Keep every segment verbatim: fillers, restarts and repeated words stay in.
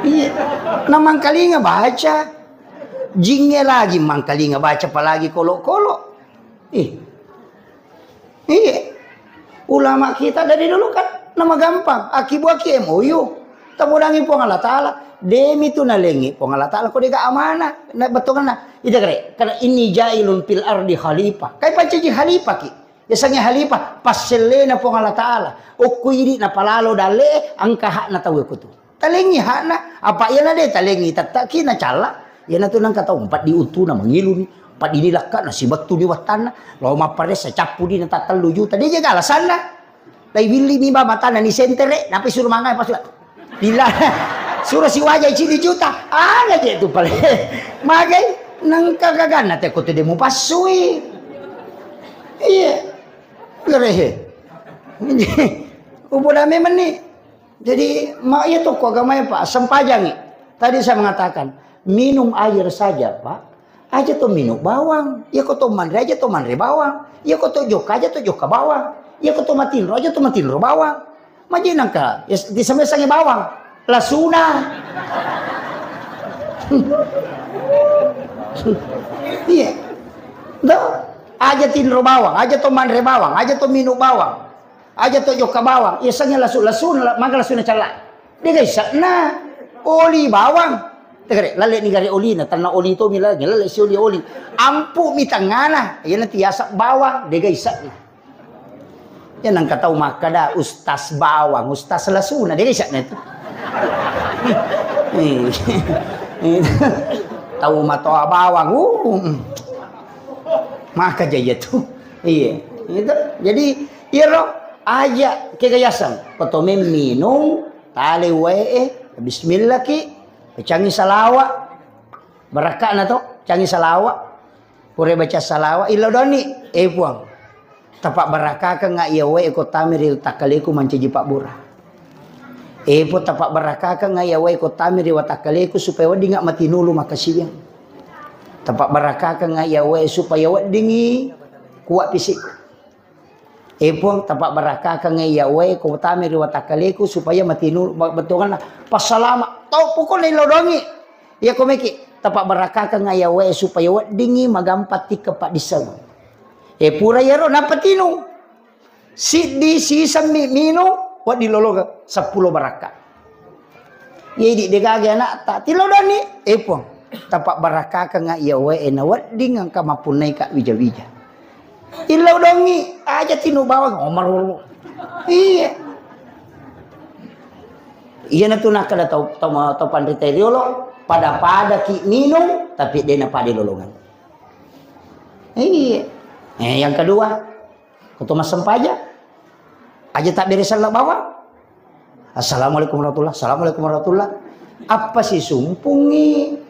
Iya. Na mangkalinga baca. Jingnge lagi mangkalinga baca, apalagi kolo-kolo. Ih. Iya. Ulama kita dari dulu kan nama gampang. Akibuaki M O U. Tabodangi Puang Allah Ta'ala. Demi tu nalengi Puang Allah Ta'ala. Kau dega amanah. Na betonganna. Ita kare. Karena ini jailun fil ardi khalifah. Kai pancaji khalifah ki. Yasengnge halifah, passellena Puang Allah Ta'ala. Okko idi napalalo dalle, engka hakna tau kutu. Talengngi hakna, apa iyana de talengngi, tettaki nacalla. Iyana tu nengka tau empat di utuna mangiluni, empat di lakka nasibattu di wattanna. Lo mapparessa cappu di na tattellu juta. De jaga alasanna. Lai willi mi ba matanna ni sentere, napi suruh mangai pas Dila, suro siwajai cili juta, aga je tu pale. Magai, nengka gaganna te ko tu de mupassui. Iya. Gerehe. Upoda memang ni. Jadi, ma iya toko agama ya, Pak, sempajangi. Tadi saya mengatakan, minum air saja, Pak. Aja to minum bawang. Iya ko to manre aja to manre bawang. Iya ko to jokka aja to jokka bawang. Iya ko to matinro aja to matinro bawang. Maji nangka, ya, di sama sange bawang. Lasuna. Iya. Do, aja tinro bawang, aja to manre bawang, aja to minum bawang. Aja to jokka bawang. Iya sange lasu, lasuna, mangka lasuna calla. Dega isakna. Oli bawang. Tegare, lalle ni gare olina, tanna oli to mi lagi, lalle si oli oli. Ampu mi tengana, iya nanti yasak bawang, dega isakna. Ya nangka tau makkada ustaz bawang, ustaz lasuna, de isakna itu. Tau matoa bawang, uh. Maka jaya tu. Iya, itu. Jadi, iyaro aja kegayasang. Koto memminung, tale wae, bismillah ki, pecangi salawa. Barakka'na to, cangi salawa. Pura baca salawa, illau doni, eh Puang, tapabbarakkakengnga iya wae ko tami ri takkaleku mancaji pabbura. Eh Puang, tapabbarakkakengnga iya wae ko tami ri watakkaleku supaya weddingnga matinulu makkasiwiang. Tapabbarakkakengnga iya wae supaya weddingngi kuat fisikku. Eh Puang, tapabbarakkakengnga iya wae ko tami ri watakkaleku supaya matinu, ba-, bettuanna passalama. Tau pokokna illau dongi. Iya ko meki, tapabbarakkakengnga iya wae supaya weddingngi magampa tikka paddisseng. Eh pura iyaro nappa tinu. Siddi sisemmi minung, wedding lolongeng seppulo barakka. Iya idi degaga anakta, tillau doni, eh Puang, tapabbarakkakengnga iya wae na wedding engka mappunnaika wija-wija. Illau dongi, aja tinu bawang, oh, maruru. Iya. Iyana tu nakkada tau, tau, tau panrita riolo, pada-pada ki minung, tapi de na pada lolongeng. Iya. Eh, yang kedua, Koto massempajang. Aja tabbere selleng bawang. Assalamualaikum warahmatullah. Assalamualaikum warahmatullah. Apa sisumpungi?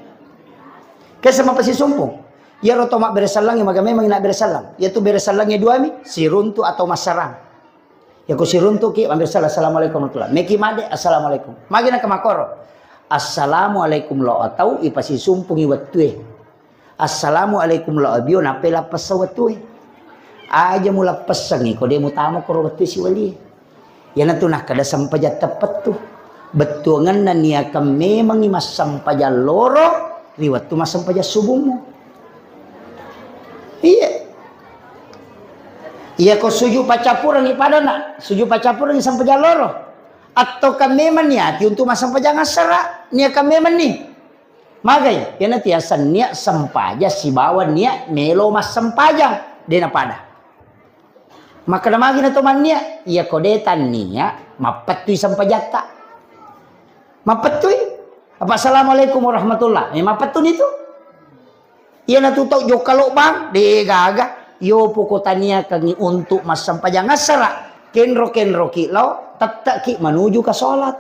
Kesa mapa sisumpung? Iyaro to mabbere sellengnge, maga memang nabbere selleng. Iyatu bere sellengnge duami, siruntu atau massarang. Yako siruntuki, mabbere selleng, assalamualaikum warahmatullah. Meki made, assalamualaikum. Magi nakamakoro. Assalamualaikum lo atau ipasisumpungi wettue. Assalamualaikum lo abio, nappai lappessa wettue. Aja mulappessangi ko de mutama koro wettue siwalie. Iyanatu nakkeda sempajang teppettu. Bettuangenna niakang memangi massempajang loro ri wettu massempajang subummu. Iya. Iya ko suju paccappurengi padana, suju paccappurengi sempajang loro. Atau kan memang niati untuk massempajang assara, niakang memang ni. Magai, iyana tiaseng niat sempajang sibawa niat melo massempajang, de napada. Makkeda magi na to manniat, iyako de tanniat, mappettui sempajatta. Mappettui? Apa assalamualaikum warahmatullah. Eh, mappettuni tu. Iyana tu tau jokka lobbang, de gaga. Yo poko taniakangi untuk massempajang assara. Kenro-kenroki lao, tette'ki manuju ke sholat.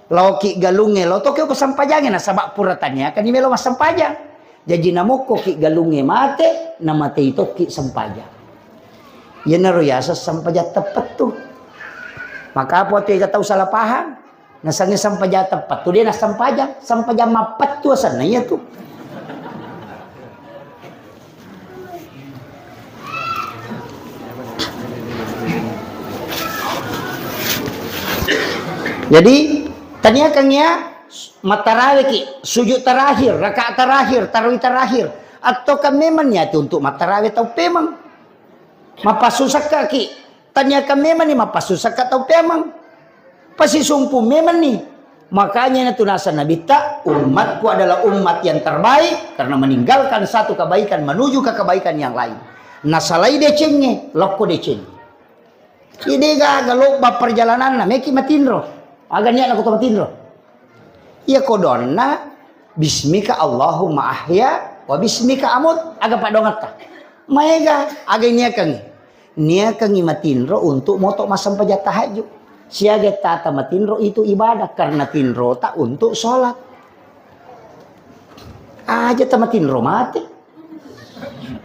Laoki galungnge, lao toki ko sempajangnge, nasaba pura taniakanni melo massempajang. Jaji namokkoki galungnge mate, namatei tokki sempajang. Iyanaro yaseng sempajang teppettu. Maka apa tu ega tau salah paham? Nasengnge sempajang teppettu, de nassempajang. Sempajang mappettu asenna iyatu. Jadi, taniakangngi ya, Mattaraweki, sujud terakhir, rakaat terakhir, tarawih terakhir. Atau kan memang niati untuk mattarawe tau pemeng. Mapassusakkaki, taniakan memang ni mapassusakka tau pemeng. Pasisumpu memang ni. Makanya itu nasa Nabitta, "Umatku adalah umat yang terbaik karena meninggalkan satu kebaikan menuju ke kebaikan yang lain." Nasalai decengnge, lokko deceng. Ide gaga lobba perjalananna, meki matinro. Aga niatna ko to matinro? Iya kodonna, "Bismika Allahumma ahya wa bismika amut." Aga padongetta? Maega, aga niakangi? Niakangi matinro untuk moto massempajang tahajud. Siaga tata matinro itu ibadah karena tinrota untuk sholat. Aja tamatinro mate.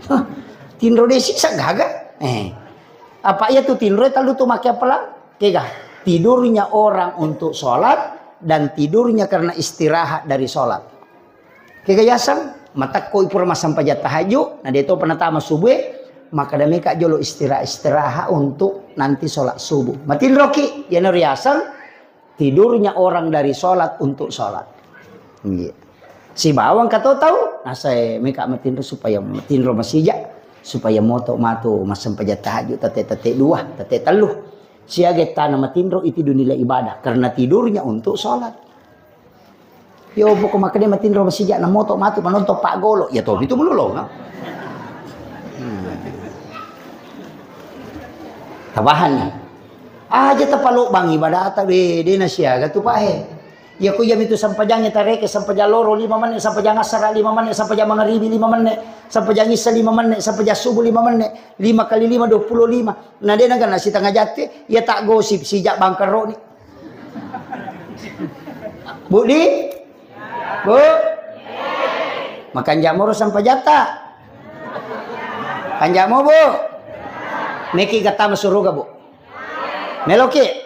Hah, tinro desi sagaga. Eh. Apa iya tu tinro talu tu make apalang? Kega. Tidurnya orang untuk sholat dan tidurnya karena istirahat dari sholat. Kega yaseng, matakko ipura massempajang tahajud, na deto penatama subuh, maka dameka jolo istirahat-istirahat untuk nanti sholat subuh. Matinroki, yana riaseng, tidurnya orang dari sholat untuk sholat. Iya. Sibawa engka to tau, nasae meka matinro supaya matinro masija, supaya moto matu massempajang tahajud tete-tete dua, tete tellu. Siaga tana matinro itu dinilai ibadah karena tidurnya untuk sholat. Yo pokok makanya matinro masija na moto matu manonton pak golo, ya topi tu melulu, no? Hmm. Tabahan ni. Aja tapalobang ibadata, we, de na siaga tu pahe. Iya ko iya mitu sampajangnge tareke, sampajang loro lima menit, sampajang asara lima menit, sampajang mangaribi lima menit, sampajang isa lima menit, sampajang subuh lima menit, lima kali lima, dua puluh lima. Na de na gana sitengah jate, iya tak gosip sijak bangkeroni. Bu di? Bu? Makanjamo ro sampajatta? Kanjamo, Bu? Meki gattama suruga, Bu? Meloki?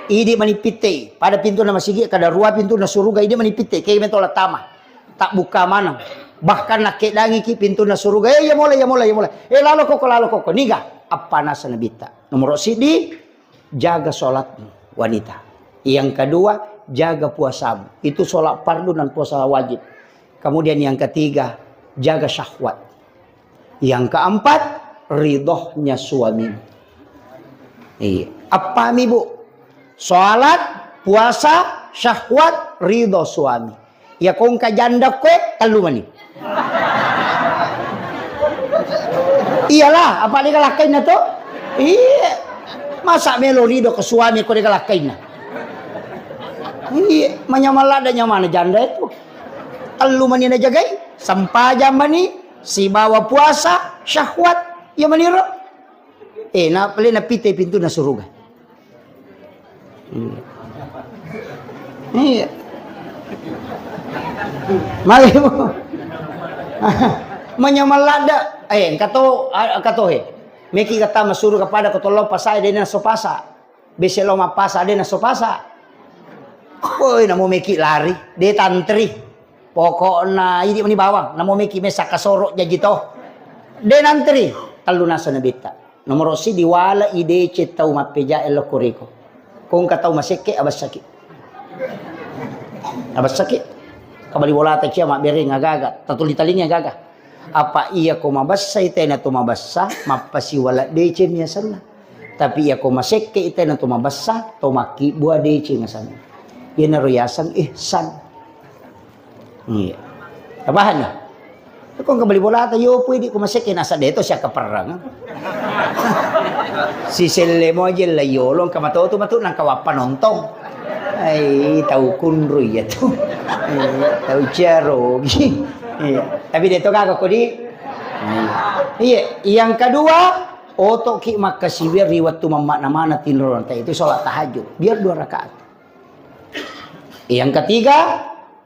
Idi manipittei. Pada pintu na masigi, kada rua pintu na suruga, idi manipittei. Kei meto latama. Tak buka maneng. Bahkan nakkedangiki pintu na suruga. Eh, iya mola, iya mola, iya mola. Eh, lalo koko, lalo koko. Niga? Apa nasa nabitta? Nomor sidi, jaga sholatmu, wanita. Yang kedua, jaga puasamu. Itu sholat fardu dan puasa wajib. Kemudian yang ketiga, jaga syahwat. Yang keempat, ridhonya suami. Iya. Apa mi, Bu? Sholat, puasa, syahwat, ridho suami. Iya, ko engka janda koe, tellu mani. Iyalah, apa de galakkainna to? Iya. Masa melo ridho ke suami ko de galakkainna? Iya, manyamalla ada nyamana janda itu. Tellu mani najagai, sempajang mani, sibawa puasa, syahwat. Iya maniro. Eh, na pale napite pintu na suruga. Iya. Iya. Magi, Bu. Manyamang ladde. Eh, engka to, a-, engka to, he. Meki kata masuru kepada ko tollo pasa, de na so pasa. Bese lo mappasa, de na so pasa. Woi, namo meki lari, de tantri. Pokokna idi mani bawang, namo meki mesa kasoro jaji to. De nantri, tellu nasa nabitta. Nomoro sidi, wala i deceng tau mappejae lokko riko. Ko engka tau masekke, abessaki. Abessaki. Kabali bolata cia mabbereng agaga, tatuli talinga agaga. Apa iya ko mabessa itena to mabessa, mappasiwala deceng yasenna. Tapi iya ko masekke itena to mabessa, to makkibbua deceng asenna. Iyanaro yaseng ihsan. Iya. Tapahanni? Ko engka bali bolata, yo pui di ko masekke nasa deto siakka perrang. Siselle mo aja la yolo engka matoto matu nangka wappa nontong. Ai, tau kunru iya tu. Iya, tau ciarogi. Iya. Tapi deto gaga ko di. Iya. Iya, yang kedua, otoki makkasiwiang ri wettu mammakna mana tinro, itu sholat tahajud. Biar dua rakaat. Yang ketiga,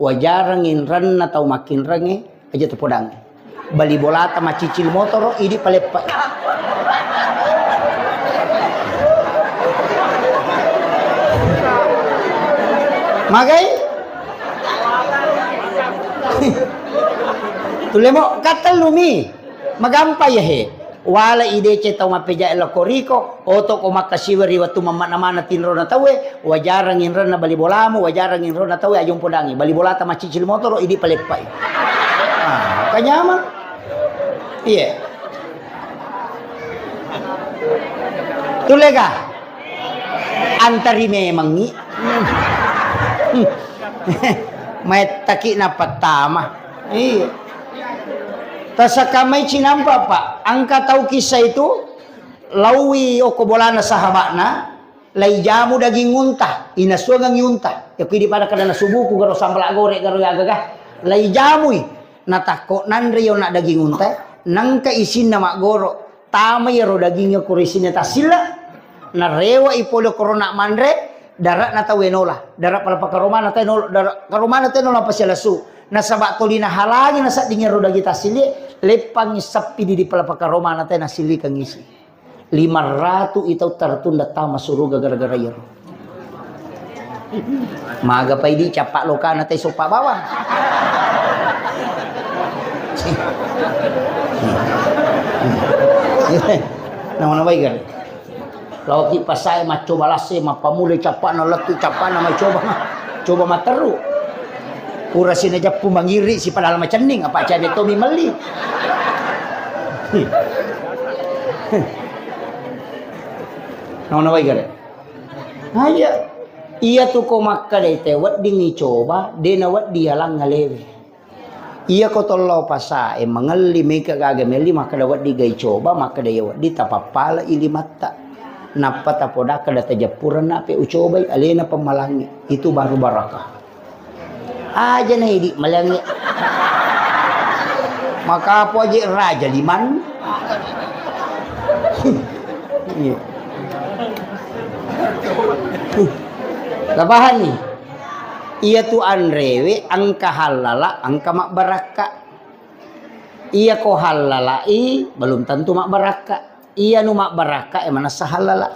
wajareng inrenna tau makkinrengnge, aja tepodangnge. Bali bolata macicil motoro, idi paleppa. Magai? Tulemo katellumi. Magampa ya he. Wala ideceng tau mappejae lako riko, oto ko makkasiweri wettu mammana-mana tinrona tauwe, wajarang inrenna bali bolamu, wajarang inrona tauwe aja umpodangi. Bali bolata maccicil motoro, idi paleppai. Ah, kanyamang. Iya. Tulega. Antari memangi. Maettaki napattama. Iya. Tasakamai cinampa, Pak. Angka tau kisah itu, laui oko bolana sahabakna, lai jamu daging unta, inasuangengi unta. Yakui di pada kada nasubuku garo sambala gore garo agaga. Lai jamui. Natakko nanre yona daging unta, nangka isinna maggoro. Tamai ro daging ko isinna tassilla. Narewa ipolo korona manre, darak na tau enola. Darak pala pakaromana tau enola, darak karomana tau enola pasialasu. Nasaba tolina halangi nasadding ro daging tassili, leppangi sappi di pala pakaromana tau nasillikang isi. Lima ratu i tau tertunda tama suruga gara-gara iyaro. Maga pai di cappa lokana tai soppa bawang. Nama-nama ikan. Laoki pasae maccoba lasse, mappamule cappana lettu cappana macoba. Coba matteru. Pura sinajappu mangiri si padahal macenning apa cabe tomi melli. Nawa-nawai gare. Aja. Iya tu ko makkadai te wedding icoba, de na weddi yalang ngalewe. Iya ko tollo pasae mangelli meka gaga melli makkada weddi gai coba, makkada iya weddi tapappala ilimatta. Nappa tapodakka da tajappurenna pe ucobai alena pemmalangi. Itu baru barakah. Aja na idi malangnge. Makapo aje raja liman. Iya. Labahanni. Iya tu anrewe engka hallala, engka mabbarakka. Iya ko hallalai belum tentu mabbarakka. Iyanu mabbarakkae manessa hallala.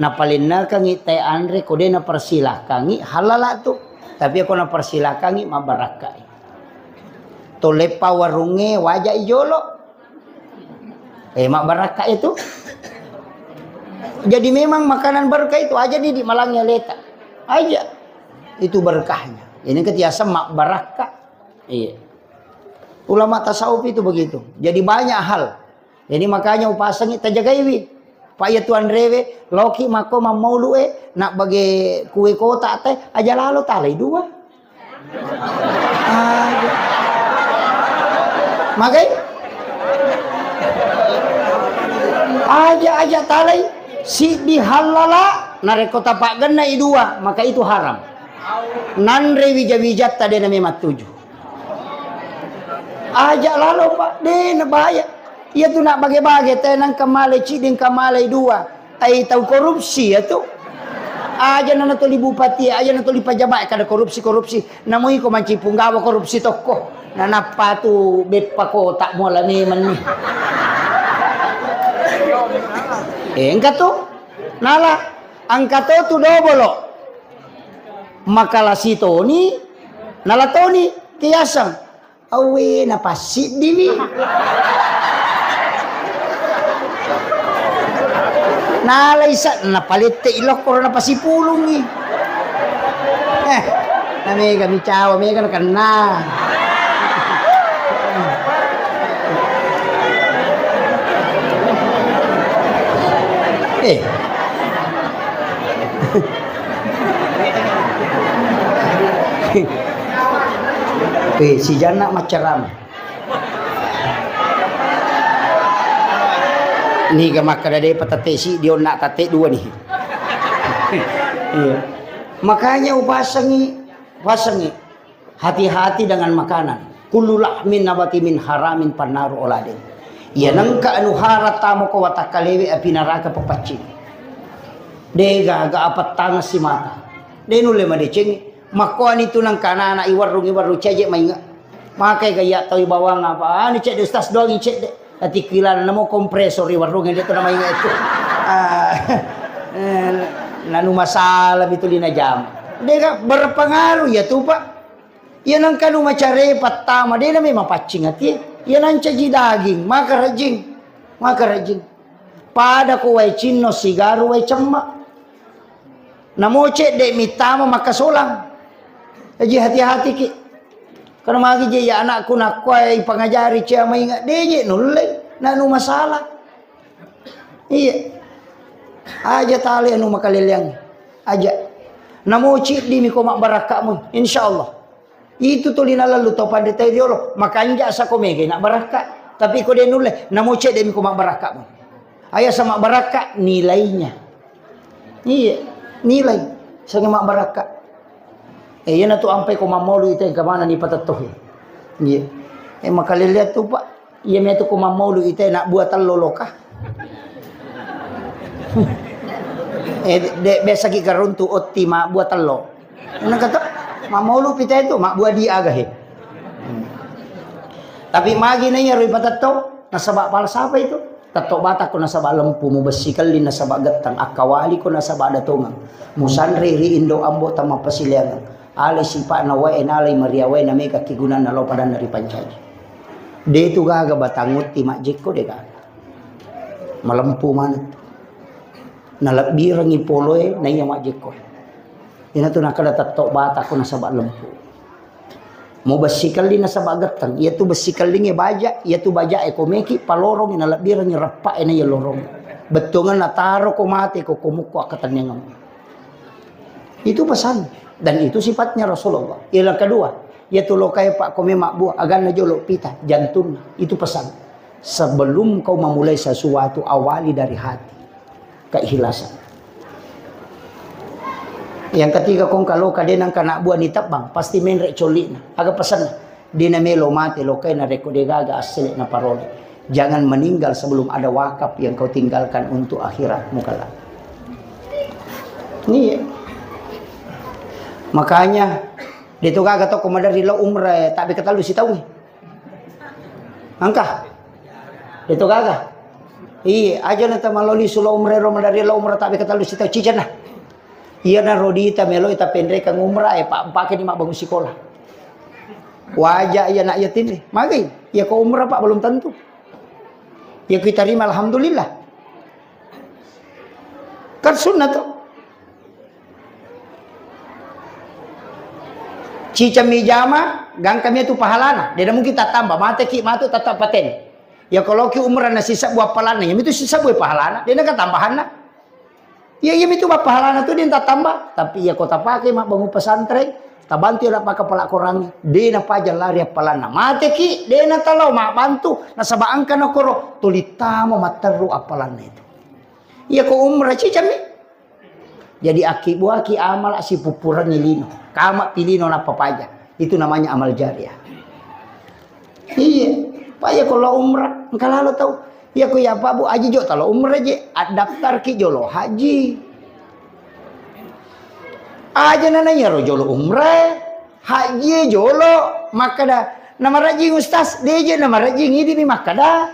Napalennekengngi tae anre ko de napersilakangngi hallala tu. Tapi ko napersilakangngi mabbarakkai. Toleppa warungnge wajai jolo. Eh, mabbarakka itu. Jadi memang makanan berkah itu aja di, di malangnge aleta. Aja. Itu berkahnya. Ini ketiasa mabbarakka. Iya. Ulama tasawuf itu begitu. Jadi banyak hal. Jadi makanya upasengngi tajagaiwi. Pa iya tu anrewe, loki makko mammaulu'e, nabbage kue kota te, aja lalo talai dua. Aja. Magai? Aja, aja talai. Siddi hallala, narekko tapaggenna i dua, maka itu haram. Nanre wija-wijatta de na memang tuju. Aja lalo, Pak, de na bahaya. Iya tu nak bage-bage, tenang kemale ciding kemale dua. Ai tau korupsi ya tu. Aja nana toli bupati, aja nana toli pajabat kada korupsi-korupsi. Namui ko manci punggawa korupsi tokko. Nanappa tu beppa kota muala memang ni. Eh, engka tu. Nala, angka to tu dobolo. Makalasi toni, nala toni, kiaseng. Awe, napassiddiwi. Nalai sa, napalette ilokko, napasipulungi. Eh, namega micawa, mega nakenna. Eh. Eh, si Janna maccarama. Niga makkeda depa tette siddi, onna tette dua ni. Iya. Makanya upasengi, upasengi. Hati-hati dengan makanan. Kullu lahmin nabati min haramin fannaru oladin. Iya nengka anu haram tamo ko watakkalewe api naraka papaccing. Degaga apattangeng si mata. De nulle madecengi. Makkoani tu nengka anak-anak iwarrung, iwarrung caje mainga. Makai gaya tau bawang apa? Anu cedde ustaz doang cedde. Tatikkilana namo kompresor iwarrung de tu namainga itu. Ah, eh, nanu masalah itu lina jam. Dega berpengaruh ya tu, Pak. Iya nengka nu macare pattama, de nami mapaccing ati. Iya nancaji daging, maka rejing. Maka rajing. Pada ko wae cinno sigaru wae cemma. Namo cedde mittama makkasolang. Aji hati-hati ki. Karena magi je ya anakku nakkuai pangajari cia mainga deje nulle nanu masalah. Iya. Aja tali anu makaleleang. Aja. Namo ciddi mi ko mabbarakkamu, insyaallah. Itu tuli nalallu tau panrita riolo, makanja sako mega na barakka. Tapi ko de nulle, namo cedde mi ko mabbarakkamu. Aya sama barakka nilainya. Iya, nilai. Sange mabbarakka. Eh, iyana tu ampai ko mammolu ite engka mana ni patettohi. Iya. Eh, makalelea tu, Pak. Iya metu ko mammolu ite nak buah tello loka. Eh, de biasa ki karuntu otti ma buah tello. Nang kata mammolu pita itu ma buah di aga he. Hmm. Tapi magi na iya rui patetto, nasaba pala sapa itu? Tetto batakko nasaba lempu, mubessi kelli nasaba gettang, akkawaliko nasaba ada tongang. Musanri ri indo ambo tama pasileangang. Alai sipa'na wae nalai maria wae na mega kegunanna lao padanna ripancaji. De tu gaga batang utti majjekko de gaga. Malempu maneng. Nalebbirengngi poloe naiya majjekko. Ina tu nakada tetto batakko nasaba lempu. Mau bessi kelli nasaba getteng. Iya tu bessi kellingnge baja, iya tu baja e komeki palorongi nalebbirengngi reppa e naiya lorong. Bettuangan nataro ko mate ko komukko akkatenniangeng. Itu pesan. Dan itu sifatnya Rasulullah. Yang kedua, yaitu lokai pak kome mabbuah, aganna jolo pita, jantung. Itu pesan. Sebelum kau memulai sesuatu, awali dari hati. Keikhlasan. Yang ketiga, kong kalau kade nang kana buah ni tebbang, pasti menre colina. Aga pesan? Dena melo mate lokai na reko degaga assele na parole. Jangan meninggal sebelum ada wakaf yang kau tinggalkan untuk akhiratmu kelak. Iya. Makanya, de to gaga to ko maderri lao umrah, eh, tabbe ketellu sitaung. Engka? De to gaga. Iya, aja na tamaloli sulo umrah ro maderri lao umrah tabbe ketellu sitaung cicenna. Iya na rodita melo ita pendekang umrah, eh, pak, pakai ni mabbangun sekolah. Waja iya nak yatim, eh. Magi, iya ko umrah, Pak, belum tentu. Iya kita terima, alhamdulillah. Kan sunnah tuh. Cicami jama, gangkami itu pahalana. Dia mungkin tak tambah, mate ki matu tetap paten. Ya kalau ki umrah na sisa buah pahalana, ya itu sisa buah pahalana. Dia nak tambahanna. Iya, iya itu pahalana tu dia tak tambah. Tapi iya kota pakai mak bangun pesantren, tabantu ya maka pala korangi. Dia na paja lari apalanna. Mate ki, dia na talau mak bantu. Nasaba angka na koro, tulitama materu apalanna itu. Iya ko umrah cicami. Jadi, akkibuaki amala sipuppurengngi lino. Kama pilino nappa paja. Itu namanya amal jariah. Iya. Pak, iya ko lo umrah, engka lalo tau. Iya ko iya Pak Bu Aji jo talo umrah je, addaftarki jolo haji. Aja nana iya ro jolo umrah, haji jolo makkada. Namarajing Ustaz, deje namarajing idi mi makkada.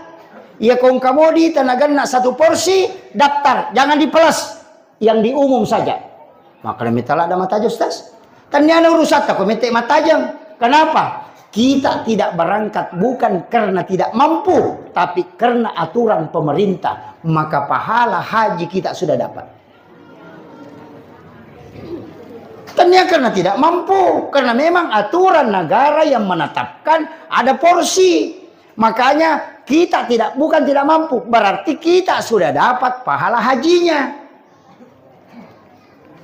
Iya ko engka modi tanaganna satu porsi, daftar, jangan dipelas. Yang di umum saja. Maka mita ladda matajeng, Ustaz. Tanniana urusatta ko mette matajeng. Kenapa? Kita tidak berangkat bukan karena tidak mampu, tapi karena aturan pemerintah. Maka pahala haji kita sudah dapat. Tannia karena tidak mampu, karena memang aturan negara yang menetapkan ada porsi. Makanya kita tidak, bukan tidak mampu, berarti kita sudah dapat pahala hajinya.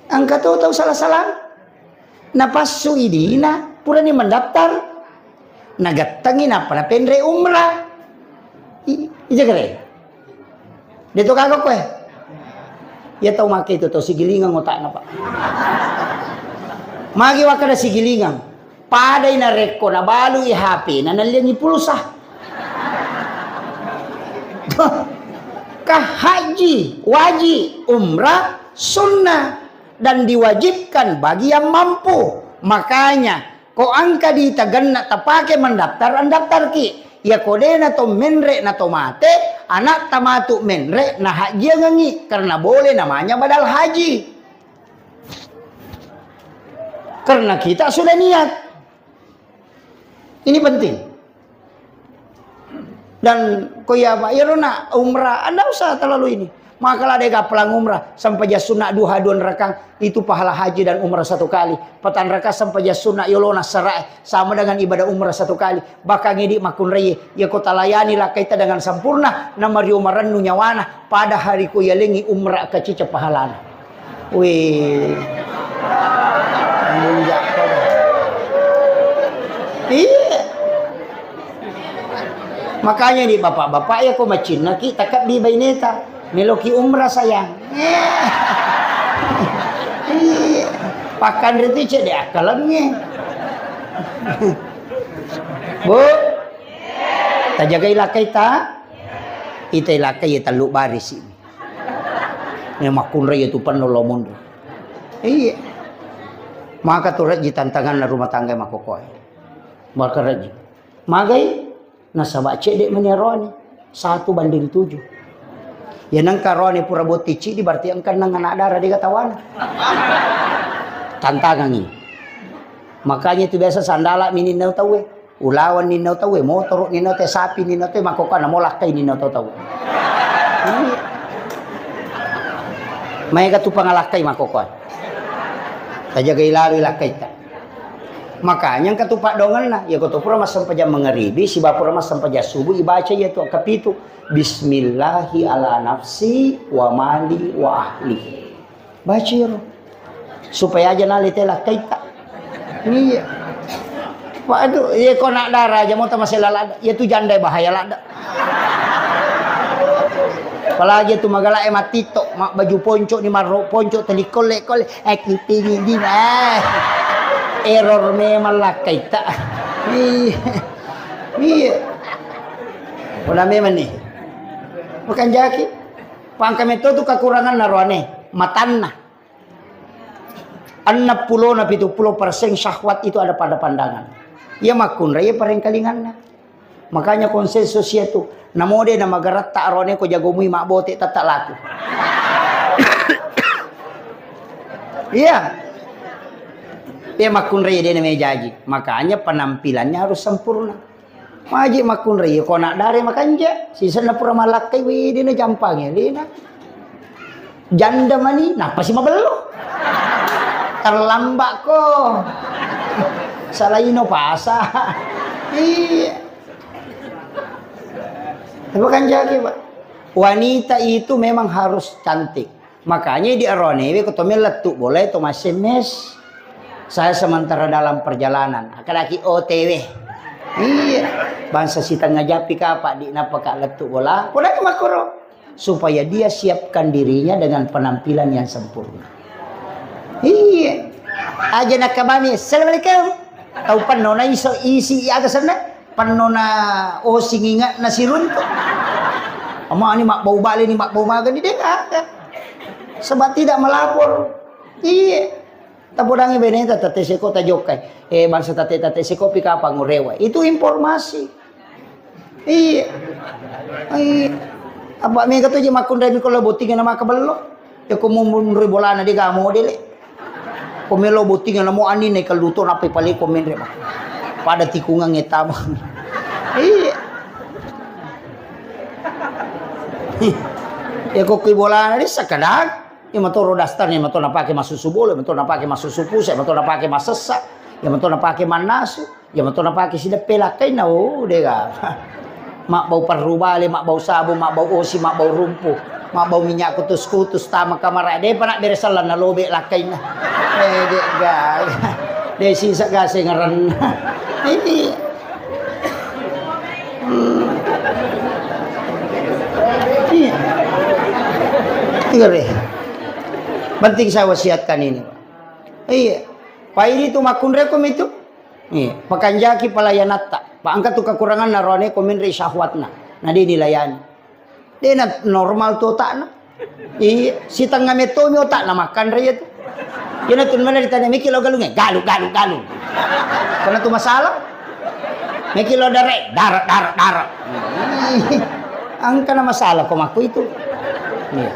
Engka to tau sala-sala. Napassu idina, purani mendaftar. Nagettengi nappa napenre umrah. I-, ija kere. De to kagak koe. Ya tau make itu to sigilingang otakna, Pak. Magi wakkada sigilingang. Padai narekko nabalui H P-na nalliangngi pulsa. Ka haji, waji, umrah, sunnah, dan diwajibkan bagi yang mampu. Makanya, ko engka di tagenna tapake mendaftar, andaftarki. Ya ko dena to menre na to mate, anak tamatu menre na hajiangengi karena boleh namanya badal haji. Karena kita sudah niat. Ini penting. Dan ko iya, Pak, iyaro na umrah, anda usah terlalu ini. Maka lah dega pelang umrah, sempajang sunnah duha dua rakang, itu pahala haji dan umrah satu kali. Petang rakang sempajang sunnah yolona sarae, sama dengan ibadah umrah satu kali. Bahkan idi makkunrai, ya ko talayani lakkaita dengan sempurna, na mario marennu nyawana, pada hari ko yalengi umrah kacica pahalana. Wih. Iya. Makanya di bapak-bapak ya ko macinnaki takabbi baineta. Meloki umrah sayang. Iya. Pakkanre tu cedde akkalengnge. Bu, tajagai lakkaita. Ita lakkai ya tellu barisi. Iya makkunrai iya tu penno lo mundu. Iya. Maka tu rejji tantanganna rumah tangga makkokkoe. Maka rejji. Magai nasaba cedde meni aroane. Satu banding tujuh. Ya nengka aroane pura botti cidi berarti engka nang anak dara dega tawana. Tantangangi. Makanya itu biasa sandala mininna tauwe. Ulaweng ninna tauwe, motoro ninna tauwe, sapi ninna tauwe, makkokkoe namo lakkai ninna tau-tau. Iya. Maega tu pangalakkai makkokkoe. Tajagai lalo lakkaita. Makanya engka tu paddoangenna, iya ko to pura massempajang mangaribi, siba pura massempajang subuh, ibaca iya tu kapitu. Bismillahi ala nafsi wa mali wa ahli. Baca iyaro. Supaya aja nalite lakkaita. Iya. Waduh, iya ko nak dara aja mau tamasela ladda. Iya tu janda bahaya ladda. Apalagi tu magala e matito, mak baju ponco ni marro ponco telikole kole. Eh, kipingin di, eh. Error memang lakkaita. Iya. Iya. Udah memang nih. Bukan jaki. Pangka metto tu kekurangan naroane, matanna. Enneng pulo na pitu pulo persen syahwat itu ada pada pandangan. Iya makkunrai, iya parengkalinganna. Makanya konsensus iya tu. Namode na magaratta arone ko jagomui mabbote tata laku. Iya. Iya makkunrai, iya dena mejaji. Makanya penampilannya harus sempurna. Maji makkunrai, ko anak dare makanja, sisenna pura malakkai, widi na jampangi lina. Janda mani, napasi mabello. Terlambat ko. Salaino pasa. Iya. Tapi kan jadi, Pak. Wanita itu memang harus cantik. Makanya di aronewe ko to lettu bola to S M S. Saya sementara dalam perjalanan, akadaki O T W. Iya, bangsa sitengnga japi kapa di napaka lettu bola. Kodaki makkoro supaya dia siapkan dirinya dengan penampilan yang sempurna. Iya. Aja nakabami, "Assalamualaikum." Tau penno na iso isi aga senna. Penno na osing inga na siruntu. Ama ni mabbau bale ni mabbau maga ni dega. Sebab tidak melapor. Iya. Tapodangi beneta tate seko tajokkai. Eh, bangsa tate-tate seko pi kapang urewa. Itu informasi. Iya. Iya. Apa mega tu je makkunrai mi ko lo botting na maka bello. Ya ko munri bolana dega modele. Ko melo botting na mo anine kelluto nape pale ko menre. Pada tikungan etama. Iya. Ya ko ki bolana di sakadang. Iya mato ro daster, iya mato napake massusu bola, iya mato napake massusu pusa, iya mato napake masessa, iya mato napake mannasu, iya mato napake sideppe lakkainna, oh, dega. Mabbau parrubale, mabbau sabung, mabbau osi, mabbau rumpu, mabbau minyak kutus-kutus, tama kamara, depa na bere sellang na lobe lakkainna. Eh, dega. De sisa gaseng renna. Ini. Hmm. Iya. Iya deh. Penting saya wasiatkan ini, Pak. Iya. Pak, ini tu makkunrai ko mitu. Iya. Pakanjaki pelayanatta. Pak, engka tu kekurangan naroane ko menre syahwatna. Nah, dia dilayani. Dena normal tu otakna. Iya, sitengnga mettomi otakna makkanre iya tu. Iyana tu mana ditanya, "Meki lo galungnge?" "Galu, galu, galu." Karena tu masalah. "Meki lo dare?" "Dare, dare, dare." Engka na masalah ko makku itu. Iya.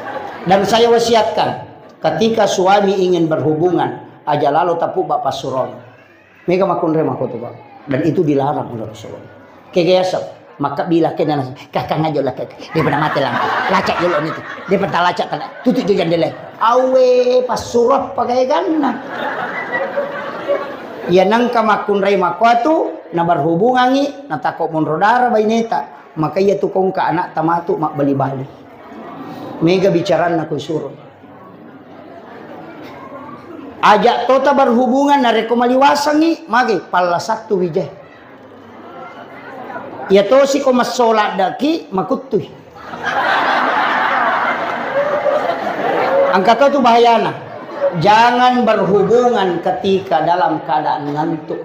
Dan saya wasiatkan, ketika suami ingin berhubungan, aja lalo tapubba passurong. Mega makkunrai makkotu, Pak. Dan itu dilarang oleh Rasulullah. Kegeaseng. Maka bila kena nasi, kakang aja lah, kakang. Dia pernah mati lah. Lacak dulu nih tuh. Dia pernah lacak, tala-, tutup juga jendela. Awe, passurah pakai ganna. Iya nangka makkunrai makkuatu, na berhubungangi, na tako monro dara baineta. Maka iya tu kongka anak tamatu mabbali-bali. Mega bicaranna ku suruh. Ajak tota berhubungan narekko maliwasangi, mage palla sattu wijai. Iya tosi ko massola daki makuttui. Angka to tu bahayana. Jangan berhubungan ketika dalam keadaan ngantuk.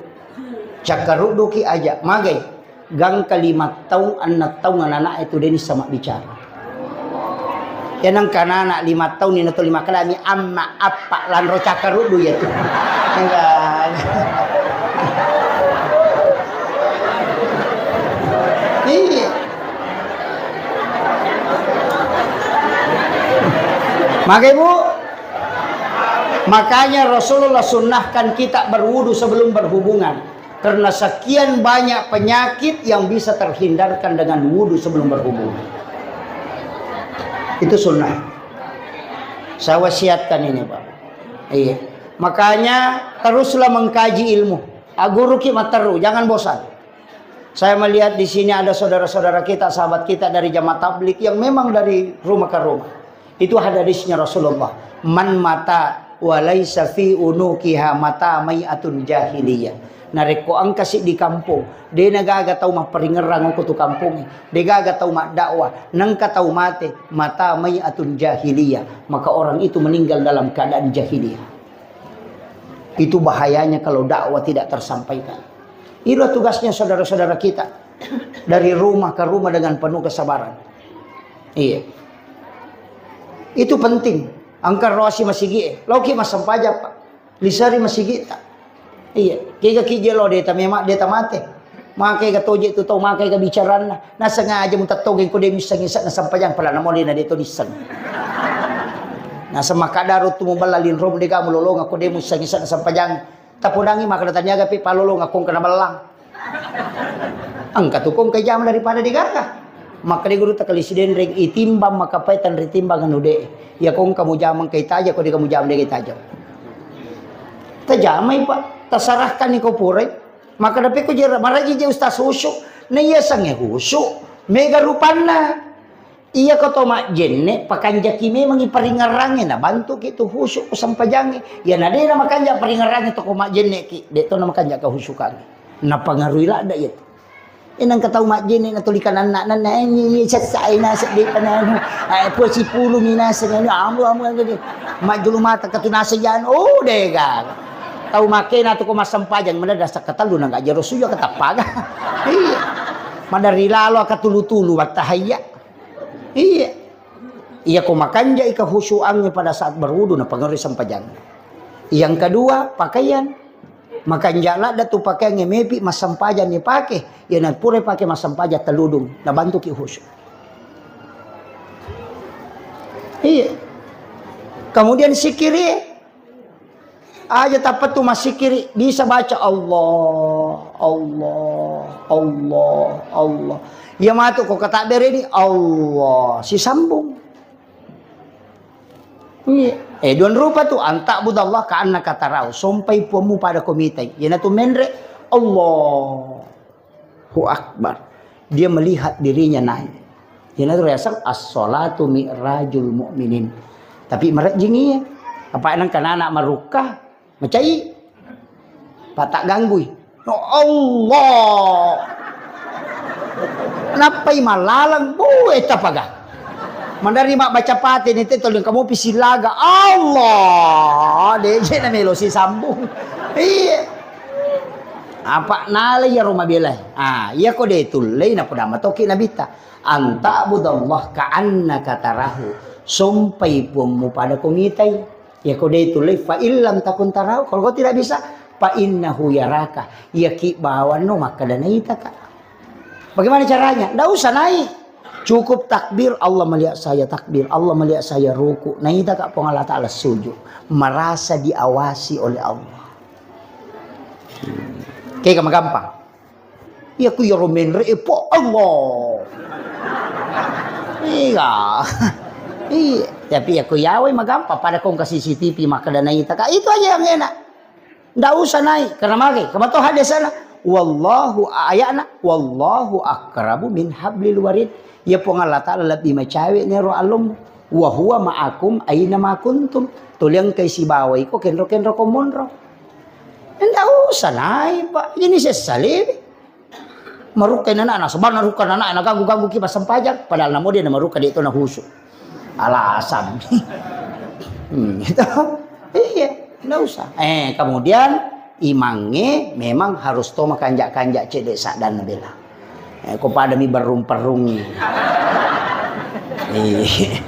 Cakkarudduki aja, magai. Gangka lima taung, enneng taung anak-anak itu deni sama bicara. Ya nangka anak lima taung ini atau lima kalami amma appa lanro cakkaruddu ya tu. Enggak. Iya. Maka Ibu, makanya Rasulullah sunnahkan kita berwudu sebelum berhubungan. Karena sekian banyak penyakit yang bisa terhindarkan dengan wudu sebelum berhubungan. Itu sunnah. Saya wasiatkan ini, Pak. Iya. Makanya teruslah mengkaji ilmu. Aguruki matteru, jangan bosan. Saya melihat di sini ada saudara-saudara kita, sahabat kita dari jamaah tabligh yang memang dari rumah ke rumah. Itu hadisnya Rasulullah. "Man mata wa laisa fi unukiha mata mai'atun jahiliyah." Narekko engka siddi kampong, de nagaga tau mapparingerrang ko tu kampongnge, de gaga tau maddakwah, nengka tau mate, mata mai'atun jahiliyah, maka orang itu meninggal dalam keadaan jahiliyah. Itu bahayanya kalau dakwah tidak tersampaikan. Itulah tugasnya saudara-saudara kita dari rumah ke rumah dengan penuh kesabaran. Iya. Itu penting. Engka roasi masigi, eh. Loki massempajang, Pak. Lisari masigi, tak. Iya. Kega kije lo deta memang deta mate. Makai ga toje tu tau, makai ga bicaranna. Nasengaja mutattogeng ko de missengi sa nasampajang pala namo de na de to disseng. Nasemakadaro tu muballa linrom de ga mulolonga ko de missengi sa nasampajang. Tapodangi makkeda taniaga pi palolonga kong kena bellang. Engka tu kong kejam daripada digaga. Makkeda guru takali sidenreng itimbang makapai tanri timbang anu de. Ya kong kamu jamang kai taja ko de kamu jamang de kai taja. Tajamai, Pak, tasarahkan ni ko purai. Makkeda pe ko jera maraji je ustaz khusyuk. Na iya sange khusyuk. Mega rupanna. Iya ko to majjenne, pakanjaki memangi paringerrangnge, nabantuki tu khusyuk ko sempajangnge. Iya na de na makanja paringerrangnge to ko majjenne ki, de to na makanja kehusyukangnge. Napangarui ladda iya tu. Enang ka tau majjenne na tuli kananna nanna, eh, ni, ni, sessa, eh, na sedde pananu. Eh, pua sipulu mi naseng, anu, amu, amu, amu, amu. Majjulu mata ka tu naseng jano, oh, de ga. Tau makena tu ko massempajang, mana dasa katellu na ga jero suju katappaga. Iya. Madari lalo ka tulu-tulu wattahayya. Iya. Iya ko makanjai kehusyuangnge pada saat berwudu, napengaruhi sempajang. Yang kedua, pakaian. Makanja ladda tu pakaiangnge mepi massempajang ni pake. Iya na pura pake massempajang teludung, nabantuki khusyuk. Iya. Kemudian sikiri, Aja tappa tu massikiri, bisa baca Allah, Allah, Allah, Allah. Iya matu ko katabbereni Allah, sisambung. Iya. Eh, duan rupa tu, antak budallah ka annaka tarau, sompai puammu pada komitai. Iyanatu menre Allah. Allahu Akbar. Dia melihat dirinya naik. Iyanatu riaseng as-salatu mi'rajul mu'minin. Tapi marejjing iya. Apa nang kanana marukka, macai. Pak tak ganggui. No Allah. Nappai malaleng, bu, eta paga. Mandari mak baca pate ni te tolong kamu pisilaga. Allah. De je na melo si sambung. Iya. Apa nala iya roma belai. Ah, iya ko de tullei na poda matoki nabita. Anta budallah ka annaka tarahu. Sompai puammu pada ko mitai. Ya ko de tullei fa illam takun tarahu. Kalau kau tidak bisa, fa innahu yaraka. Ya ki bawanno makkada naita ka. Bagaimana caranya? Ndak usah naik. Cukup takbir, Allah melihat saya takbir, Allah melihat saya ruku. Naita ka Puang Allah Ta'ala sujud. Merasa diawasi oleh Allah. Oke, gampang. Iya ku iyaro menre e po Allah. Iya. Iya, tapi iya ku yawai magampang pada kong ke C C T V makkeda naita ka. Itu aja yang enak. Ndak usah naik karena mage. Kemato hadis sana. Wallahu ayana wallahu akrabu min hablil warid. Ya Puang Allah Taala lebih macawe nero alum. Wa huwa ma'akum aina ma kuntum. Tuli engkai sibawa iko kenro-kenro ko monro. Ndak usah naik, Pak. Ini sesalewi. Marukka nana, nasaba narukka nana, naganggu-ganggu ki massempajang. Padahal namo dia namarukka, de to nahusu. Alasan. Hmm, gitu. Iya, ndak usah. Eh, kemudian imangnge memang harus to makanja-kanja cedde saddanna bela. Eh, ko pada mi berrung-perrung. Eh,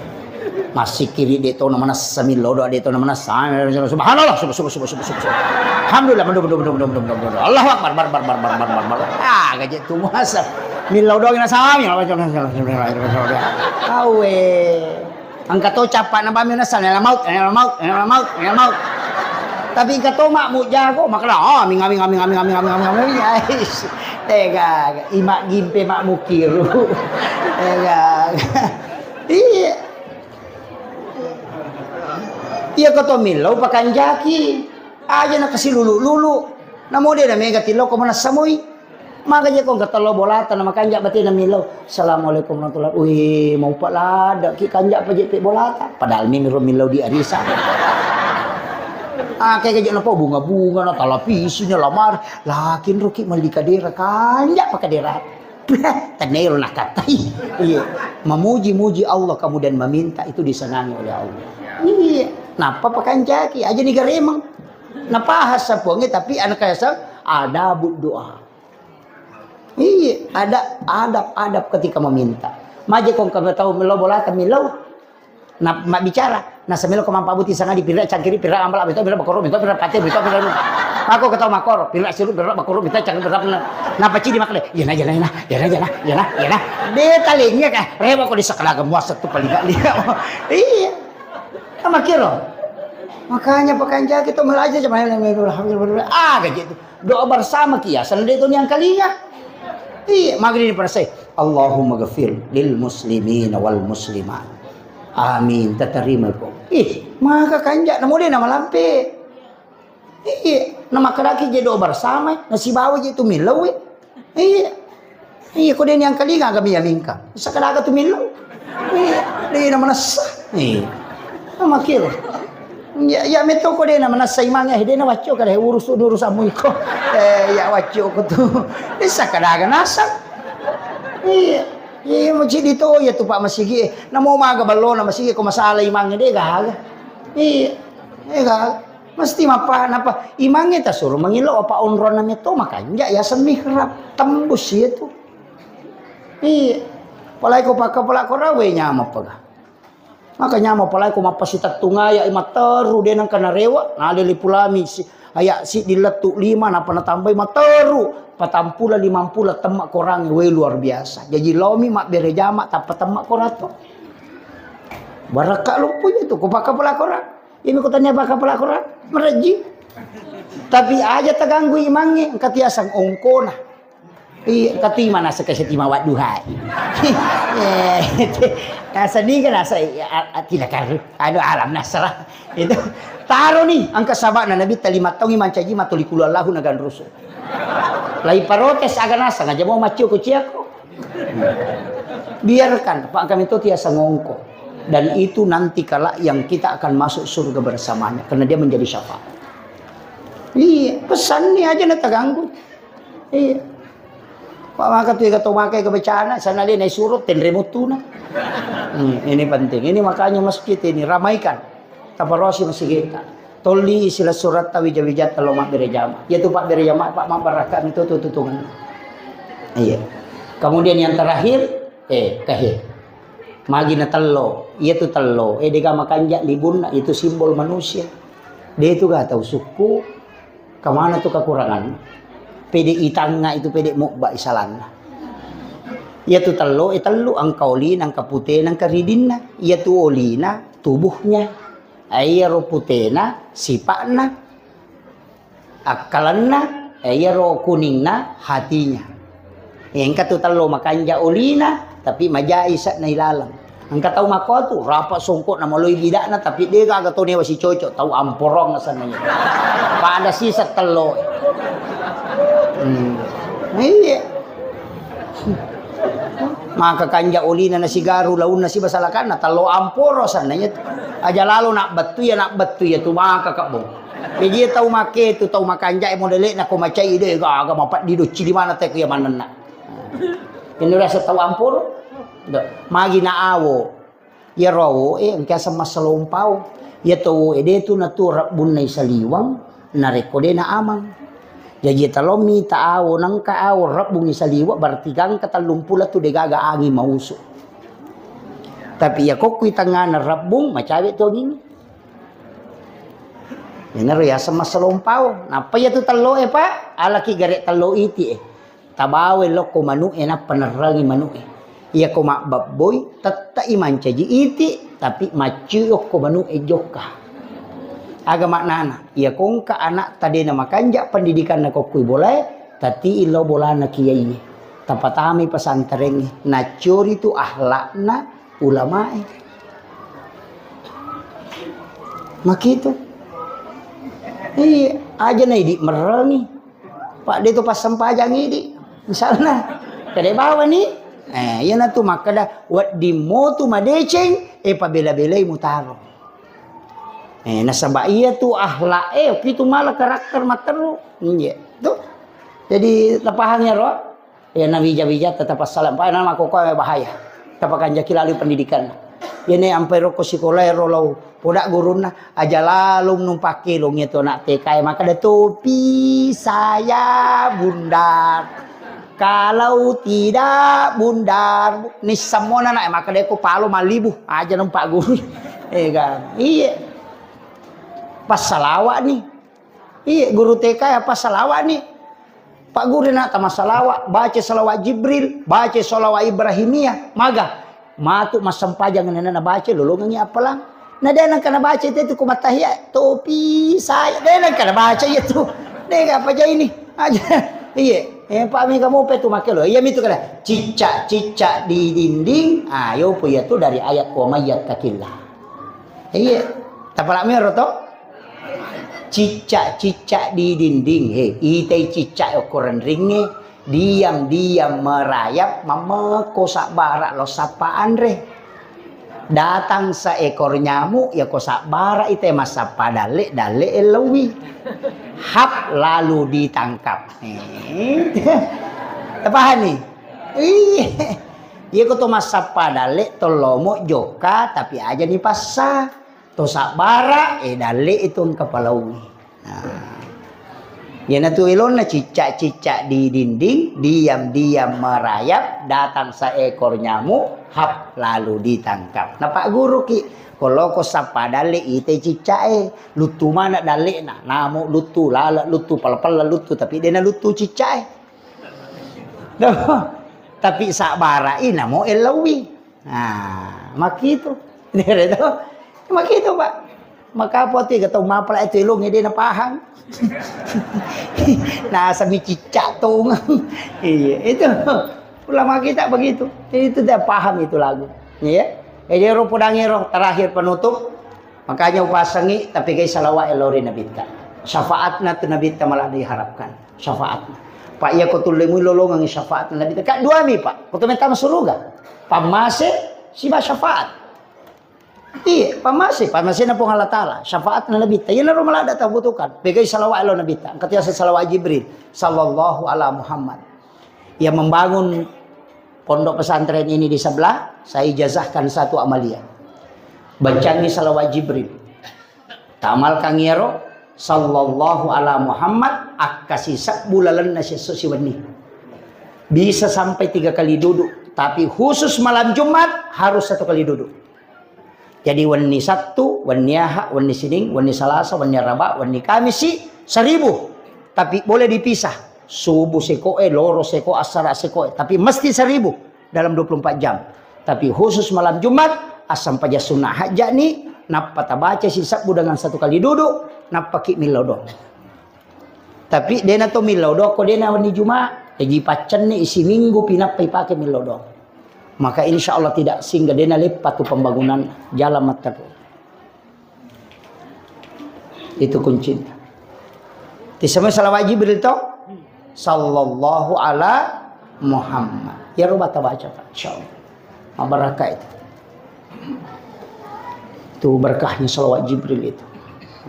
massikiri de to namanessa, millau doa de to namanessa. Subhanallah, subhanallah, subhanallah, subhanallah, subhanallah. Alhamdulillah, mendo, mendo, mendo. Allahu Akbar, bar, bar, bar. Ah, gaje tu muasa. Millau doang na sami. Awe. Engka to capa na bami nasa, nela maut, nela maut, nela maut, nela maut. Tapi engka to mak mu jago, makna, oh, ming, ming, ming. Ais. Tega, imak gimpe mak mukiru. Tega. Iya. Iya ko to millau pakanjaki. Aja na kasi lulu-lulu. Namo de na mega tillau ko manessa moi. Maka je ko engka tello bolata na makanja batena millau. Assalamualaikum warahmatullahi. Wih, mau pak lada ki kanja pa je pe bolata. Padahal mimi ro millau di arisa. Ah, kayak gaje na po bunga-bunga na talapisi na lamar. Lakin ro ki mali kadera kanja pa kadera. Tenero nakatai. Iya. Memuji-muji Allah kemudian meminta itu disenangi oleh Allah. Iya. Napa pakanjaki? Aja ni garemeng. Napa hasa puangnya tapi anak kaya sa ada doa. Iya, ada adab-adab ketika meminta. Maje kong kami tahu melo bolata melo. Na mabbicara, nasa melo ko mampabuti sangadi pirra cangkiri pirra ambala minto pirra bakoro minto pirra pate minto pirra. Mako ketawa makoro pirra siru pirra bakoro minto cangkiri pirra pirra. Napa cidi makale? Yana yana yana yana yana yana yana. De talengia ka rewa ko di sakalaga muasa tu paling gak dia. Iya. Sama kiro. Makanya pakanjaki to melaja cuma alhamdulillah. Ah gaji itu. Doa bersama kiasan de to niang kalinga. Iya, magri ni parasai. Allahumma ghafir lil muslimin wal muslimat. Amin. Tatarima ko. Ih, maka kanja namo de na malampe. Iya, na makkedaki je doa bersama, na sibawa je tu millau. Iya. Iya, ko de niang kalinga kami ya mingka. Sakadaga tu millau. Iya, de na manessa. Iya. Makil. Ya, ya meto ko de na manessa imang ya, de na wacco kada urus urusanmu iko. Eh, ya wacco ko tu. Sakadaga nasang. Iya. Iya, masjid itu ya tu Pak masigi. Namo maga ballo na masigi ko masalah imang de gaga. Iya. Eh gaga. Mesti mappa napa imangnge tasuro mangilo apa onronna metto makanja yaseng mihrab tembus iya tu. Iya. Apalagi ko pakka pala ko rawe nyama pega. Maka nyama apalagi ko mappasitettung aya materu de nengka narewa nade lipulami si aya siddi lettu lima napa natambai materu patampula limampula temma korang we luar biasa. Jaji laomi mabbere jama tappa temma korato. Barakka loppo itu ko pakka pala korang. Ini ko tania baka pala Quran, mereji. Tapi aja teganggu imangnge, engka tiasang ongkona. Iya, engka tima nasa ke setima wadduhai. Eh, nasa niga nasa, eh, a-, a-, tidak karu. Anu alam nasra. Itu. Taro ni, engka sabakna Nabi ta lima taungi mancaji matuli kulu Allahu na ganrusu. Lai parotes aga nasa, ngaja mau maccio ko ciako. Biarkan, Pak, kami itu tiasa ngongko. Dan itu nanti kelak yang kita akan masuk surga bersamanya, karena dia menjadi syafaat. Iya, pesan ni aja na teganggu. Iya. Pak, maka tu ega to makai ke becana, sana dia naik surut, tenre mutuna. Hmm, ini penting. Ini makanya masjid ini ramaikan. Taparosi masigita. Tolli sila surat ta wija-wija telo mabbere jama. Iya tu pabbere jama, Pak, mabbarakka mi tu tutungan. Iya. Kemudian yang terakhir, eh, kahir. Magi na tello, iya tu tello, eh, dega makanja libunna, itu simbol manusia. De tu ga tau sukku, kemana tu kekurangan? Pede itangnga itu pede mubba isalanna. Iya tu tello, eh, tellu, engka olina, engka putena, engka ridinna. Iya tu olina, tubuhnya. Eh, iyaro putena, sipa'na. Akkalenna, eh, iyaro kuningna hatinya. Engka tu tello makanja olina, tapi majai isa'na ilaleng. Engka tau makko tu, rapa songko na maloi bidakna, tapi de gaga to newa sicocok, tau amporong asenna. Pada sisa tello. Hmm. Iya. Maka kanja olina na sigaru, launna sibasalakanna, tello amporo asenna iya tu. Aja lalo nak bettu ya, nak bettu ya tu maka kebbo. Jadi tau make tu, tau makanja modele na ko macai de gaga mapeddi docci di mana te ku ya manenna. Ini rasa tau amporo. Do. Magi na awo. Iyaro awoe engka aseng massalompao. Iya to awoe de tu natu rebbunna isaliweng, narekko de na amang. Jaji talommi ta awo, nengka awo rebbungi saliweng, berarti gangka tellumpulo tu degaga anging mausu. Tapi iya kokkui tengngana rebbung, macawe tu anging. Iyanaro yaseng massalompao. Nappa iya tu telloe, Pak, alaki gare tello iti e. Tabawe lokko manu'e nappa nerrangi manu'e. Iyako mabbabboi, tette'i mancaji iti, tapi macciokko manu'e jokka. Aga maknana? Iyako engka anakta de namakanja pendidikanna kokkui bolae, tati'i lao bolana kiaiye. Tapatamai pesantrengnge, naccori tu akhlakna ulamae. Makitu. Iya, aja na idi merrangi. Pak, de tu passempajang idi. Misalna, kede bawani. Eh, iyanatu makkeda, wedding motu madeceng, eh, pabela-belai mutaro. Eh, nasaba iya tu akhlak, eh, itu malah karakter matteru. Iya, tu. Jadi, tapahang ya, Ro? Ya, nawija-wija tetap assalam. Pak, nama koko bahaya. Tapakanjaki lalu pendidikan. Yene ampai rokko sikola ero lau poda gurunna, aja lalung numpakkelong itu anak T K, maka ada topi saya bundar. Kalau tidak bundar, nissammona nak, maka deko palo malibu, aja numpak guru. Eh, kan? Iya. Pas salawat nih. Iya, guru T K apa salawat nih? Pak guru nak tama salawat, baca salawat Jibril, baca salawat Ibrahimiyah, maga. Matu massempajang nana baca lolongangi apalang. Nah, dia nang kana baca itu ku matahiyat, topi saya. Dia nang kana baca itu. Dia apa aja ini? Aja. Iya. Eh, Pak, mega mope tu make lo. Iya, mitu kada. Cicak-cicak di dinding. Ayo, pu iya tu dari ayat wa mayat kakillah. Iya. Tapalak mero to? Cicak-cicak di dinding. He, itai cicak okko renringnge. Diam-diam merayap, mameko sabbara lo sappa anre. Datang seekor nyamuk, ya ko sabbara ite massappa dalle, dalle ellaui. Hap, lalu ditangkap. Eh. Tapahani? Iya. Iya ko to massappa dalle, tollomo jokka, tapi aja ni passa. To sabbara, eh, dalle itu engka palaui. Nah. Iyanatu elonna cicak-cicak di dinding, diam-diam merayap, datang seekor nyamuk, hap, lalu ditangkap. Napagguruki, ko loko sappa dalle ite cicak e, luttu mana dallena, namo luttu, lala luttu, pala-pala luttu, tapi dena luttu cicak e. Tapi sabbara i namo ellaui. Nah, makitu. Dere to. Makitu, Pak. Maka apa tu, kata mapala itu ilung, dia na paham. Nah, sami cicak tu. Iya, itu. Ulama kita begitu. Jadi itu dia paham itu lagu. Iya. Jadi ro podangiro terakhir penutup. Makanya upasangi, tapi kai salawat elori Nabitta. Syafaatna tu Nabitta malah diharapkan. Syafaatna. Pak, iya ko tullemu lolongang syafaatna Nabitta. Kak dua mi, Pak. Ko to metama suruga. Pammase, siba syafaat. Iya, pammase, pammasena Puang Allah Ta'ala. Syafaatna Nabitta. Iya naro malah ada tabutuhkan. Pegai salawat elo Nabitta. Angkat yasa salawat Jibril. Sallallahu ala Muhammad. Yang membangun pondok pesantren ini di sebelah, saya ijazahkan satu amaliyah. Bancangi salawat Jibril. Tamalkan iyaro, sallallahu ala Muhammad, akkasi sebbu lalenna siesso siwenni. Bisa sampai tiga kali duduk, tapi khusus malam Jumat harus satu kali duduk. Jadi wenni Sattu, wenni Aha, wenni Sining, wenni Salasa, wenni Araba, wenni Kamisi, seribu. Tapi boleh dipisah. Subuh sekoe, loro seko, asara sekoe. Tapi mesti seribu dalam dua puluh empat jam. Tapi khusus malam Jumat, assampajang sunnah hajjani, nappa tabaca sisebbu dengan satu kali duduk, nappa ki millau doang. Tapi dena to millau doang, ko dena wenni Jumat. Jaji paccenni siminggu pinappa ipake millau doang. Maka insya Allah tidak singga dena leppa tu pembangunan jalan matteru. Itu kuncinya. Tisemai salawat Jibril to? Sallallahu ala Muhammad. Ya roba tabaca, Pak. Insya Allah. Mabarakah itu. Itu berkahnya salawat Jibril itu.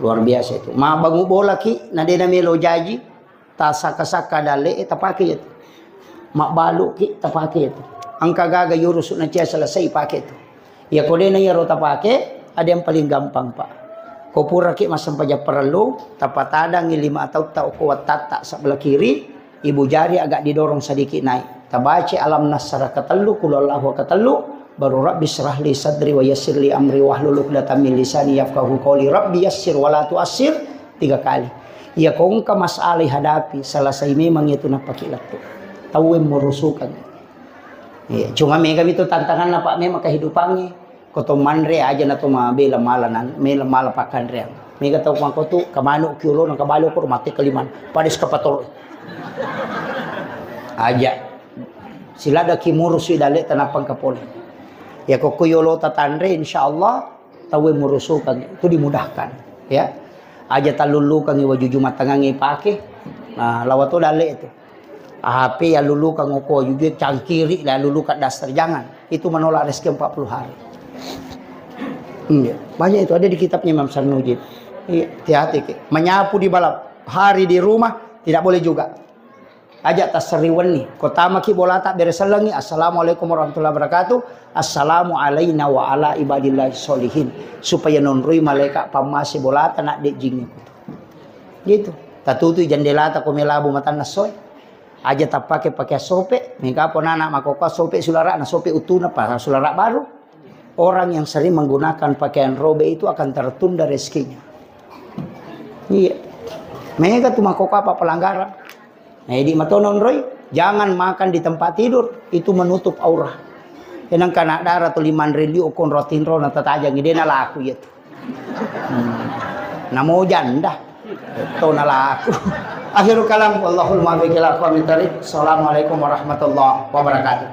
Luar biasa itu. Mabangu bola ki, na dena melo jaji, tasaka-saka dalle, eh, tapake itu. Mabbalu ki, tapake itu. Engka gaga yurusu na cia selesai pake itu. Iya ko dena iyaro tapake, ada yang paling gampang, Pak. Ko pura ki massempajang parellu, tapatadangi lima atau ta ko wattatta sebelah kiri, ibu jari agak didorong sedikit naik. Tabaca alam nasrah ketellu, qul huwallahu ketellu, baru Rabbi syrah li sadri wa yassir li amri wahlul uqdatam min lisani yafqahu qawli. Rabbi yassir wa la tuassir tiga kali. Iya ko engka masalah hadapi, selesai memang itu napaki lettu. Tauwe murusukan. Iya, cuma mega itu tantanganna, Pak, memang kehidupannya. Ko to manre aja na to mabela mala nang, mela mala pakkanreang. Mega tau mako tu, kamanu kiolo na kabalo ko mate kaliman. Pada eskapator. Aja. Silada ki murus si dalle tanapang kapole. Ya ko ko yolo tatanre, insya Allah tauwe murusukan itu dimudahkan, ya. Aja tallullukangi wajuju matangangi pake. Nah, lawa to dalle itu. H P ya lulukan ngoko juga cangkiri lah lulukan daster, jangan. Itu menolak rezeki empat puluh hari. Iya, banyak itu ada di kitabnya Imam Sarnuji. Iya, hati-hati ki. Menyapu di balap hari di rumah tidak boleh juga. Aja taseriwenni. Kotama ki bolata beresellengi. Assalamualaikum warahmatullahi wabarakatuh. Assalamu alaina wa ala ibadillahi sholihin. Supaya nonroi malaikat pammase bolata nak dek jingi. Gitu. Tatutui jendelata ko melabu matanna soe. Aja tappake pakaian sope, mega ponana makoka sope sulara na sope utuna pa sulara baru. Orang yang sering menggunakan pakaian robek itu akan tertunda rezekinya. Iya. Mega tu makoka apa pelanggaran. Nah, jadi matononroi, jangan makan di tempat tidur, itu menutup aurah. Enang kana dara tu liman rilio konro tinro na tatajangi dena laku iya tu. Hmm. Namo janda. To nalaku. Akhirul kalam, wallahul muwaffiq ila aqwamit thariq. Assalamualaikum warahmatullahi wabarakatuh.